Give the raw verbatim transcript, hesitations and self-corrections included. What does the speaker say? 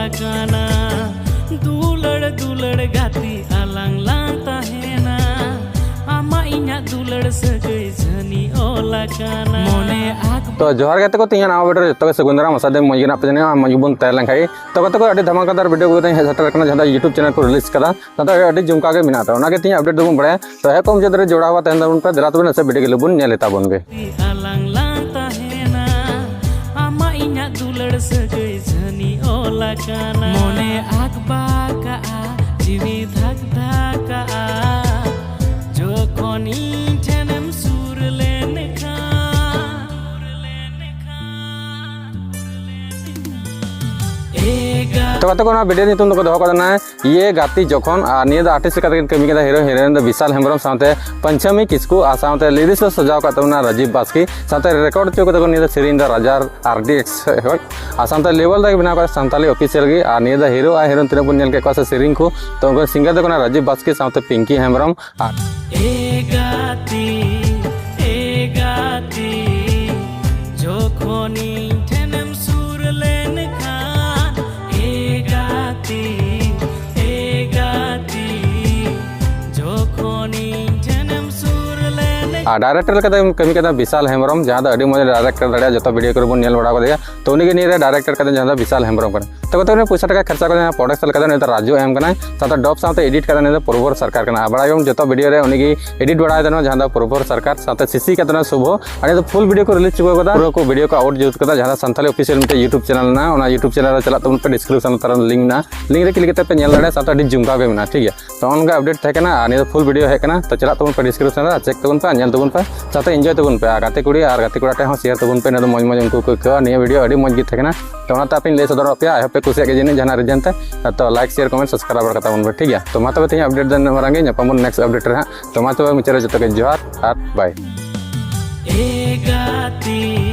ᱟᱠᱟᱱᱟ᱾ ᱫᱩᱞᱟᱹᱲ ᱫᱩᱞᱟᱹᱲ ᱜᱟᱛᱮ ᱟᱞᱟᱝ ᱞᱟᱝ ᱛᱟᱦᱮᱱᱟ, ᱟᱢᱟᱜ ᱤᱧᱟᱹᱜ ᱫᱩᱞᱟᱹᱲ ᱥᱟᱹᱜᱟᱹᱭ ᱡᱷᱟᱹᱱᱤ ᱚᱞ ᱟᱠᱟᱱᱟ᱾ ᱢᱚᱱᱮ ᱟᱠ ᱛᱚ ᱡᱚᱦᱟᱨ ᱜᱟᱛᱮ ᱠᱚ, ᱛᱮᱦᱮᱧᱟᱜ ᱱᱟᱣᱟ ᱵᱷᱤᱰᱤᱭᱳ ᱨᱮ ᱡᱚᱛᱚ ᱜᱮ ᱥᱟᱹᱜᱩᱱ ᱫᱟᱨᱟᱢ᱾ ᱟᱥᱟ ᱫᱟᱹᱧ ᱢᱚᱡᱽ ᱜᱮ ᱢᱮᱱᱟᱜ ᱯᱮ ᱡᱟᱹᱱᱤᱡ, ᱟᱨ ᱢᱚᱡᱽ ᱜᱮᱵᱚᱱ ᱛᱟᱦᱮᱸ ᱞᱮᱱ ᱠᱷᱟᱡ ᱜᱮ᱾ ᱛᱚ ᱜᱟᱛᱮ ᱠᱚ, ᱟᱹᱰᱤ ᱫᱷᱟᱢᱟᱠᱟᱫᱟᱨ ᱵᱷᱤᱰᱤᱭᱳ ᱠᱚ ᱛᱮᱦᱮᱧ ᱦᱮᱡ ᱥᱮᱴᱮᱨ ᱟᱠᱟᱱᱟ, ᱡᱟᱦᱟᱸ ᱫᱚ YouTube ᱪᱮᱱᱮᱞ ᱠᱚ ᱨᱤᱞᱤᱡᱽ ᱠᱟᱫᱟ, ᱡᱟᱦᱟᱸ ᱫᱚ ᱟᱹᱰᱤ ᱡᱚᱢᱠᱟᱣ ᱜᱮ ᱢᱮᱱᱟᱜ ᱛᱟᱵᱚᱱᱟ᱾ ᱚᱱᱟᱜᱮ ᱛᱮᱦᱮᱧ ᱟᱯᱰᱮᱴ ᱫᱚᱵᱚᱱ ᱵᱟᱲᱟᱭᱟ᱾ ᱛᱚ ᱮᱦᱚᱵ ᱠᱷᱚᱱ ᱢᱩᱪᱟᱹᱫ ᱫᱷᱟᱹᱨᱤᱡ ᱡᱚᱲᱟᱣ ᱠᱟᱛᱮ ᱛᱟᱦᱮᱱ ᱛᱟᱵᱚᱱ ᱯᱮ᱾ ᱫᱮᱞᱟ ᱛᱚᱵᱮ ᱱᱟᱥᱮ ᱵᱷᱤᱰᱤᱭᱳ ᱜᱮᱞᱮ ᱵᱚᱱ ᱧᱮᱞ ᱤᱫᱤ ᱛᱟᱵᱚᱱ ᱜᱮ᱾ ᱟᱞᱟᱝ ᱞᱟᱝ ᱛᱟᱦᱮᱱᱟ, ᱟᱢᱟᱜ ᱤᱧᱟᱹᱜ ᱫᱩᱞᱟᱹᱲ ᱥᱟᱹᱜᱟᱹᱭ ᱡᱷᱟᱹᱱᱤ ᱚᱞ ᱟᱠᱟᱱᱟ᱾ ᱢᱚᱱᱮ ᱟᱠᱵᱟᱠᱟᱜᱼᱟ, ᱡᱤᱣᱤ ᱫᱷᱟᱠ ᱫᱷᱟᱠᱟᱜᱼᱟ, ᱡᱚᱠᱷᱚᱱ ᱤᱧ ᱴᱷᱮᱱᱮᱢ ᱥᱩᱨ ᱞᱮᱱᱠᱷᱟᱱ᱾ ᱮᱜᱟ ᱛᱚ ᱜᱟᱛᱮ ᱠᱚ, ᱚᱱᱟ ᱵᱷᱤᱰᱤᱭᱳ ᱧᱩᱛᱩᱢ ᱫᱚᱠᱚ ᱫᱚᱦᱚ ᱠᱟᱫᱟ ᱱᱟ ᱤᱭᱮ ᱜᱟᱛᱮ ᱡᱚᱠᱷᱚᱱ, ᱟᱨ ᱱᱤᱭᱟᱹ ᱫᱚ ᱟᱨᱴᱤᱥᱴ ᱞᱮᱠᱟᱛᱮ ᱠᱤᱱ ᱠᱟᱹᱢᱤ ᱠᱟᱫᱟ ᱦᱤᱨᱳ ᱦᱤᱨᱳᱭᱤᱱ ᱫᱚ ᱵᱤᱥᱟᱞ ᱦᱮᱢᱵᱨᱚᱢ ᱥᱟᱶᱛᱮ ᱯᱟᱧᱪᱟᱢᱤ ᱠᱤᱥᱠᱩ, ᱟᱨ ᱥᱟᱶᱛᱮ ᱞᱤᱨᱤᱠᱥ ᱫᱚ ᱥᱟᱡᱟᱣ ᱠᱟᱫ ᱛᱟᱵᱚᱱᱟ ᱨᱟᱡᱤᱵ ᱵᱟᱥᱠᱮ, ᱥᱟᱶᱛᱮ ᱨᱮᱠᱚᱨᱰ ᱦᱚᱪᱚ ᱠᱟᱫᱟ ᱠᱚ ᱱᱤᱭᱟᱹ ᱫᱚ ᱥᱮᱨᱮᱧ ᱫᱚ ᱨᱟᱡᱟ ᱟᱨ ᱰᱤ ᱮᱠᱥ ᱠᱷᱚᱡ, ᱟᱨ ᱥᱟᱶᱛᱮ ᱞᱮᱵᱮᱞ ᱫᱚᱭ ᱵᱮᱱᱟᱣ ᱠᱟᱫᱟ ᱥᱟᱱᱛᱟᱞᱤ ᱚᱯᱷᱤᱥᱤᱭᱟᱞ ᱜᱮ, ᱟᱨ ᱱᱤᱭᱟᱹ ᱫᱚ ᱦᱤᱨᱳ ᱟᱨ ᱦᱤᱨᱳᱭᱤᱱ ᱛᱤᱱᱟᱹᱜ ᱵᱚᱱ ᱧᱮᱞ ᱠᱮᱫ ᱠᱚᱣᱟ ᱥᱮ ᱥᱮᱨᱮᱧ ᱠᱚ, ᱛᱚ ᱩᱱᱠᱩ ᱥᱤᱝᱜᱟᱨ ᱫᱚ ᱠᱟᱱᱟ ᱨᱟᱡᱤᱵ ᱵᱟᱥᱠᱮ ᱥᱟᱶᱛᱮ ᱯᱤᱝᱠᱤ ᱦᱮᱢᱵᱨᱚᱢ, ᱟᱨ ᱮ ᱜᱟᱛᱮ, ᱮ ᱜᱟᱛᱮ, ᱡᱚᱠᱷᱚᱱ ᱤᱧ ᱴᱷᱮᱱᱮᱢ ᱥᱩᱨ ᱞᱮᱱᱠᱷᱟᱱ, ᱮ ᱜᱟᱛᱮ, ᱮ ᱜᱟᱛᱮ, ᱡᱚᱠᱷᱚᱱ ᱤᱧ ᱴᱷᱮᱱᱮᱢ ᱥᱩᱨ ᱞᱮᱱᱠᱷᱟᱱ᱾ ᱟᱨ ᱰᱟᱭᱨᱮᱠᱴᱚᱨ ᱞᱮᱠᱟᱛᱮ ᱠᱟᱹᱢᱤ ᱠᱟᱫᱟ ᱵᱤᱥᱟᱞ ᱦᱮᱢᱵᱨᱚᱢ, ᱡᱟᱦᱟᱸ ᱫᱚ ᱟᱹᱰᱤ ᱢᱚᱡᱽ ᱰᱟᱭᱨᱮᱠᱴᱚᱨ ᱫᱟᱲᱮᱭᱟᱜᱼᱟ, ᱡᱚᱛᱚ ᱵᱷᱤᱰᱤᱭᱳ ᱠᱚᱨᱮ ᱵᱚᱱ ᱧᱮᱞ ᱵᱟᱲᱟ ᱠᱟᱫᱮᱭᱟ᱾ ᱛᱚ ᱩᱱᱤᱜᱮ ᱱᱤᱭᱟᱹ ᱨᱮ ᱰᱟᱭᱨᱮᱠᱴᱚᱨ ᱠᱟᱫᱟ, ᱡᱟᱦᱟᱸ ᱫᱚ ᱵᱤᱥᱟᱞ ᱦᱮᱢᱵᱨᱚᱢ ᱠᱟᱱᱟ᱾ ᱛᱚ ᱜᱟᱛᱮ, ᱩᱱᱤ ᱯᱚᱭᱥᱟ ᱴᱟᱠᱟ ᱠᱷᱚᱨᱪᱟ ᱠᱟᱛᱮ ᱡᱟᱦᱟᱸ ᱯᱨᱚᱰᱟᱠᱥᱚᱱ ᱞᱮᱠᱟ ᱫᱚ ᱱᱩᱭ ᱫᱚ ᱨᱟᱡᱩ ᱮᱢ ᱠᱟᱱᱟᱭ, ᱥᱟᱶᱛᱮ ᱰᱚᱵ ᱥᱟᱶᱛᱮ ᱮᱰᱤᱴ ᱠᱟᱛᱮ ᱱᱩᱭ ᱫᱚ ᱯᱨᱚᱵᱷᱚᱨ ᱥᱚᱨᱠᱟᱨ ᱠᱟᱱᱟ᱾ ᱟᱨ ᱵᱟᱲᱟᱭ ᱜᱮᱭᱟᱵᱚᱱ ᱡᱚᱛᱚ ᱵᱷᱤᱰᱤᱭᱳ ᱨᱮ ᱩᱱᱤ ᱜᱮ ᱮᱰᱤᱴ ᱵᱟᱲᱟᱭ ᱫᱟ, ᱡᱟᱦᱟᱸ ᱫᱚ ᱯᱨᱚᱵᱷᱚᱨ ᱥᱚᱨᱠᱟᱨ, ᱥᱟᱶᱛᱮ ᱥᱤᱥᱤ ᱠᱟᱛᱮ ᱱᱩᱭ ᱥᱩᱵᱷᱚ᱾ ᱟᱨ ᱱᱤᱭᱟᱹ ᱫᱚ ᱯᱷᱩᱞ ᱵᱷᱤᱰᱤᱭᱳ ᱠᱚ ᱨᱤᱞᱤᱡᱽ ᱪᱩᱠᱟᱹᱣ ᱠᱟᱫᱟ, ᱯᱩᱨᱟᱹ ᱠᱚ ᱵᱷᱤᱰᱤᱭᱳ ᱠᱚ ᱟᱣᱩᱴ ᱡᱩᱛ ᱠᱟᱫᱟ, ᱡᱟᱦᱟᱸ ᱫᱚ ᱥᱟᱱᱛᱟᱞᱤ ᱚᱯᱷᱤᱥᱤᱭᱟᱞ ᱢᱤᱫᱴᱮᱱ YouTube ᱪᱮᱱᱮᱞ ᱢᱮᱱᱟᱜᱼᱟ, ᱚᱱᱟ YouTube ᱪᱮᱱᱮᱞ ᱨᱮ ᱪᱟᱞᱟᱜ ᱛᱟᱵᱚᱱ ᱯᱮ, ᱰᱤᱥᱠᱨᱤᱯᱥᱚᱱ ᱨᱮ ᱛᱟᱨ ᱞᱤᱝᱠ ᱢᱮᱱᱟᱜᱼᱟ, ᱞᱤᱝᱠ ᱨᱮ ᱠᱞᱤᱠ ᱠᱟᱛᱮ ᱯᱮ ᱧᱮᱞ ᱫᱟᱲᱮᱭᱟᱜᱼᱟ, ᱥᱟᱶᱛᱮ ᱟᱹᱰᱤ ᱡᱚᱢᱠᱟᱣ ᱜᱮ ᱢᱮᱱᱟᱜᱼᱟ, ᱴᱷᱤᱠ ᱜᱮᱭᱟ᱾ ᱛᱚ ᱚᱱᱠᱟ ᱟᱯᱰᱮᱴ ᱛᱟᱦᱮᱸ ᱠᱟᱱᱟ, ᱟᱨ ᱱᱤᱭᱟᱹ ᱫᱚ ᱯᱷᱩᱞ ᱵᱷᱤᱰᱤᱭᱳ ᱦᱮᱡ ᱠᱟᱱᱟ, ᱛᱚ ᱪᱟᱞᱟᱜ ᱛᱟᱵᱚᱱ ᱯᱮ ᱰᱤᱥᱠᱨᱤᱯᱥᱚᱱ ᱨᱮ, ᱪᱮᱠ ᱛᱟᱵᱚᱱ ᱯᱮ, ᱧᱮᱞ ᱛᱟᱵᱚᱱ ᱯᱮ, ᱟᱨ ᱜᱟᱛᱮ ᱠᱩᱲᱤ ᱟᱨ ᱜᱟᱛᱮ ᱠᱚᱲᱟ ᱴᱷᱮᱱ ᱦᱚᱸ ᱥᱮᱭᱟᱨ ᱛᱟᱵᱚᱱ ᱯᱮ, ᱤᱱᱟᱹ ᱫᱚ ᱢᱚᱡᱽ ᱢᱚᱡᱽ ᱩᱱᱠᱩ ᱠᱚ ᱟᱹᱭᱠᱟᱹᱣᱟ᱾ ᱱᱤᱭᱟᱹ ᱵᱷᱤᱰᱤᱭᱳ ᱟᱹᱰᱤ ᱢᱚᱡᱽ ᱜᱮ ᱛᱟᱦᱮᱸ ᱠᱟᱱᱟ, ᱛᱚ ᱚᱱᱟᱛᱮ ᱟᱯᱮᱧ ᱞᱟᱹᱭ ᱥᱚᱫᱚᱨᱚᱜ ᱯᱮᱭᱟ, ᱟᱭ ᱦᱳᱯ ᱯᱮ ᱠᱩᱥᱤᱭᱟᱜ ᱜᱮ ᱡᱟᱹᱱᱤᱡ ᱡᱟᱦᱟᱱᱟᱜ ᱨᱤᱡᱮᱱ ᱛᱮ, ᱛᱚ ᱞᱟᱭᱤᱠ, ᱥᱮᱭᱟᱨ, ᱠᱚᱢᱮᱱᱴ, ᱥᱟᱵᱥᱠᱨᱟᱭᱤᱵ ᱠᱟᱛᱟ ᱵᱚᱱ ᱯᱮ, ᱴᱷᱤᱠ ᱜᱮᱭᱟ᱾ ᱛᱚ ᱢᱟ ᱛᱚᱵᱮ ᱛᱮᱦᱮᱧ ᱟᱯᱰᱮᱴ ᱫᱚ ᱤᱱᱟᱹᱜ ᱢᱟᱨᱟᱝ ᱜᱮ, ᱧᱟᱯᱟᱢ ᱵᱚᱱ ᱱᱮᱠᱥᱴ ᱟᱯᱰᱮᱴ ᱨᱮ ᱦᱟᱸᱜ᱾ ᱛᱚ ᱢᱟ ᱛᱚᱵᱮ ᱢᱩᱪᱟᱹᱫ ᱨᱮ ᱡᱚᱛᱚ ᱜᱮ ᱡᱚᱦᱟᱨ ᱟᱨ ᱵᱟᱭ᱾ ᱮ ᱜᱟᱛᱮ,